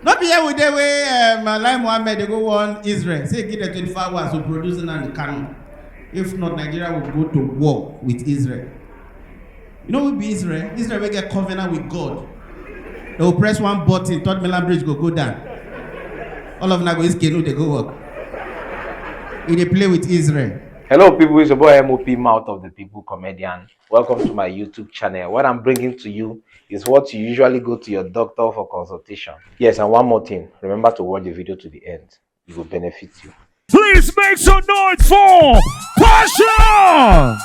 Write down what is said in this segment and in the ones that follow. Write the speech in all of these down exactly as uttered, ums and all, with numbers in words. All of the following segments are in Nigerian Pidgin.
No be here we dey wey um, Alai Mohammed dey go warn Israel say give them twenty-four hours to produce Nnamdi Kanu. If not, Nigeria will go to war with Israel. You know who be Israel? Israel will get covenant with God. They will press one button, Third Milan Bridge go go down. All of them go use canoe, they go work. He dey play with Israel. Hello, people. It's your boy M O P, Mouth of the People comedian. Welcome to my YouTube channel. What I'm bringing to you is what you usually go to your doctor for consultation. Yes, and one more thing. Remember to watch the video to the end. It will benefit you. Please make some noise for Passion!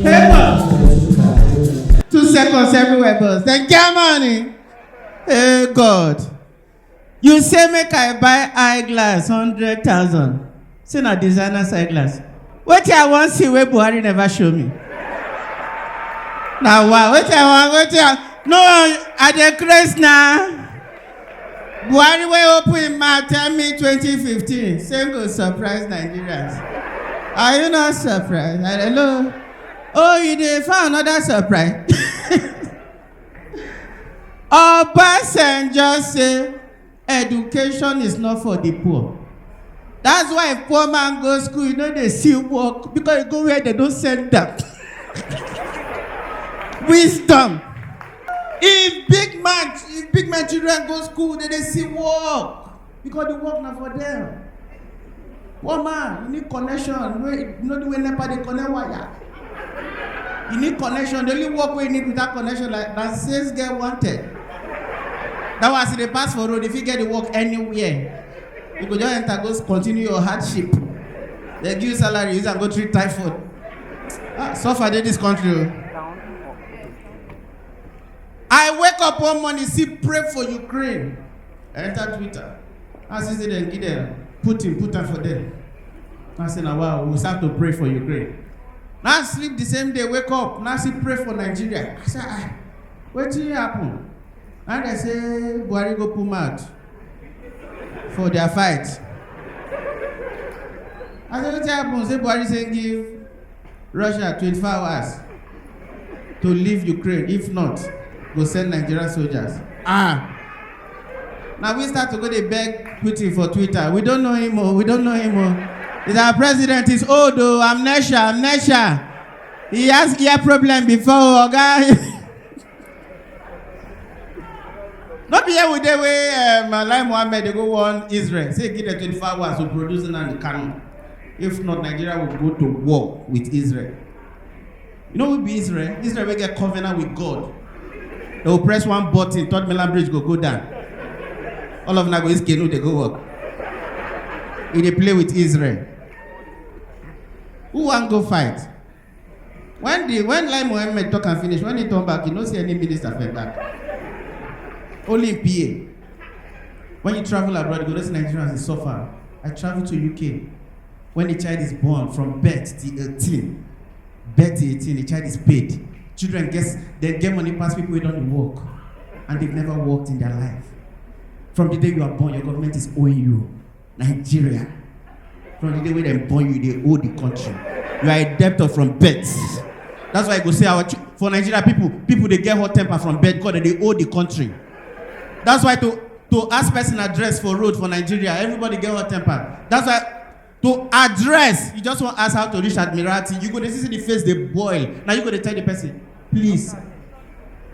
Hey, man. Two seconds everywhere, boss. Then Germany. Hey, God. You say make I buy eyeglass hundred thousand. Say na designer eyeglass. Wetin I wan see wey Buhari never show me? Na wa, wetin I wan, wetin I, no, I dey craze na. Buhari wey open him mouth tell me twenty fifteen, say go surprise Nigerians. Are you not surprised? Hello? Oh, you dey find another surprise? Obasanjo say education is not for the poor. That's why if poor man go school, you know they see work because he go where they don't send them. Wisdom. If big man, if big man children go school, they they see work because the work not for them. Poor man, you need connection. Wey, you know the way NEPA they connect wire. You need connection. The only work we need without connection, like that sales get wanted. That was the pass for road. If you get the work anywhere, you go just enter, go continue your hardship. They give you salary, use and go treat typhoid. Ah, suffer dey this country. Oh. I wake up one morning, see pray for Ukraine. I enter Twitter. I see say dem give them Putin, put am for there. I say, now wow, we start to pray for Ukraine. Now sleep the same day, wake up, now see pray for Nigeria. I say, ah, wetin happen? Now they say Buhari go put mouth for their fight. I say, wetin happen? Say Buhari say give Russia twenty-four hours to leave Ukraine. If not, go send Nigerian soldiers. Ah. Now we start to go dey beg Putin for Twitter. We don't know him, oh. We don't know him, oh. Is our president is old, oh. Amnesia, amnesia. He has ear problem before, oh, oga. No be here we dey wey um, Alai Mohammed dey go warn Israel. Say give them twenty-four hours to produce Nnamdi Kanu. If not, Nigeria will go to war with Israel. You know who be Israel? Israel will get covenant with God. They will press one button, Third Milan Bridge go go down. All of them go use canoe, they go work. He dey play with Israel. Who wan go fight? When the when Lai Mohammed talk and finish, when he turn back, he no see any minister for him back. Only P A. When you travel abroad, you go to Nigerians dey suffer. I travel to U K. When the child is born from birth to eighteen, birth to eighteen, the child is paid. Children get they get money pass people who don't work, and they've never worked in their life. From the day you are born, your government is owing you. Nigeria. From the day when they born you, they owe the country. You are a debtor from birth. That's why I go say our ch- for Nigeria people, people they get hot temper from birth because they owe the country. That's why to to ask person address for road for Nigeria, everybody get hot temper. That's why to address, you just want ask how to reach Admiralty. You go to see the face they boil. Now you go to tell the person, please,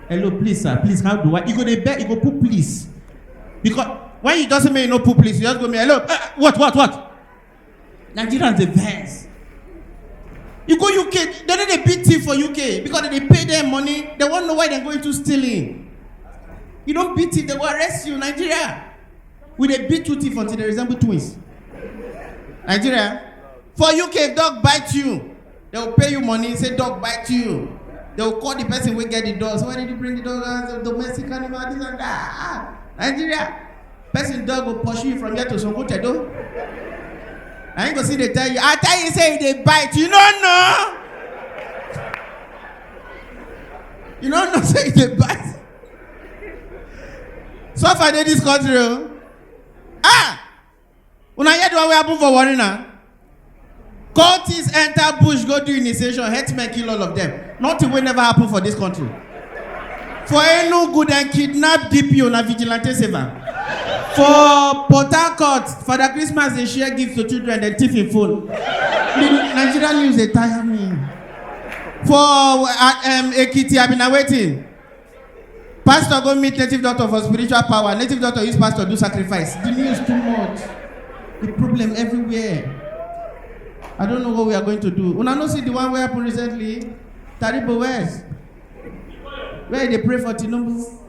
hello, please, sir, please, how do I? You go to beg, you go put please. Because when you just say me, you know, put please, you just go me, hello, uh, what, what, what? Nigerians dey vex. You go U K, they no dey beat thief for U K because they dey pay them money. They wan know why they go into stealing. You don beat thief, they go arrest you. Nigeria, we dey beat two thief until they resemble twins. Nigeria, for U K, if dog bite you, they will pay you money, say dog bite you. They will call the person wey get the dog. So why did you bring the dog? Ah, the domestic animal, this and that. Ah, Nigeria, person dog go pursue you from here to Songo Tedo. I ain't go see they tell you. I tell you, say they bite. You don't know. You don't know, say they bite. So far, they this country. Oh. Ah! Una hear the one wey happen for Warri now? Cultists enter bush, go do initiation, herdsmen kill all of them. Nothing will never happen for this country. For Enugu, dem kidnap D P O, na vigilante save am. For Port Harcourt, Father Christmas dey share gifts to children, dem thief im phone. The Nigerian news dey tire me. For uh, um, Ekiti, I been waiting. Pastor go meet native doctor for spiritual power. Native doctor use pastor do sacrifice. The news too much. The problem everywhere. I don't know what we are going to do. Una no see the one wey happen recently? Taribo West. Where they pray for Tinubu?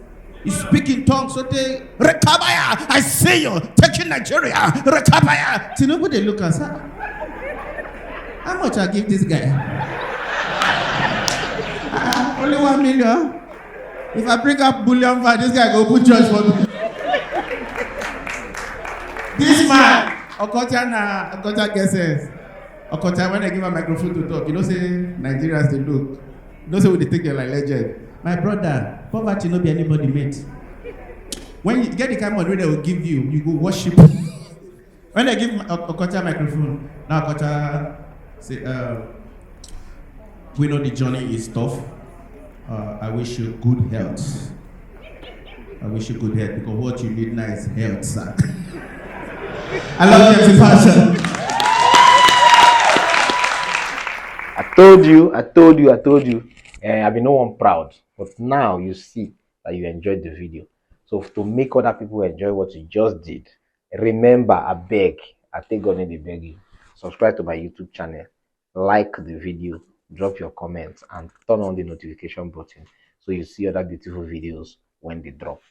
He speak in tongues, so they Rekabaya, I see you taking Nigeria. Rekabaya. Tinubu, they look and say, "Ah, how much I give this guy?" Ah, only one million. If I bring up bullion for this guy, go put church for me. This man, Okocha na Okocha get sense. Okocha, when I give a microphone to talk, you know say Nigerians they look. You know say we dey take you like legend. My brother, poverty no be anybody mate. When you get the kind of money they will give you, you go worship. When they give my- O- Okocha microphone, now Okocha say, uh, "We know the journey is tough. Uh, I wish you good health. I wish you good health because what you need now is health, sir." I love you, Pastor. I told you, I told you, I told you. Eh, I be no one proud, but now you see that you enjoyed the video. So to make other people enjoy what you just did, remember, I beg, I take God in the beg you, subscribe to my YouTube channel, like the video, drop your comments, and turn on the notification button so you see other beautiful videos when they drop.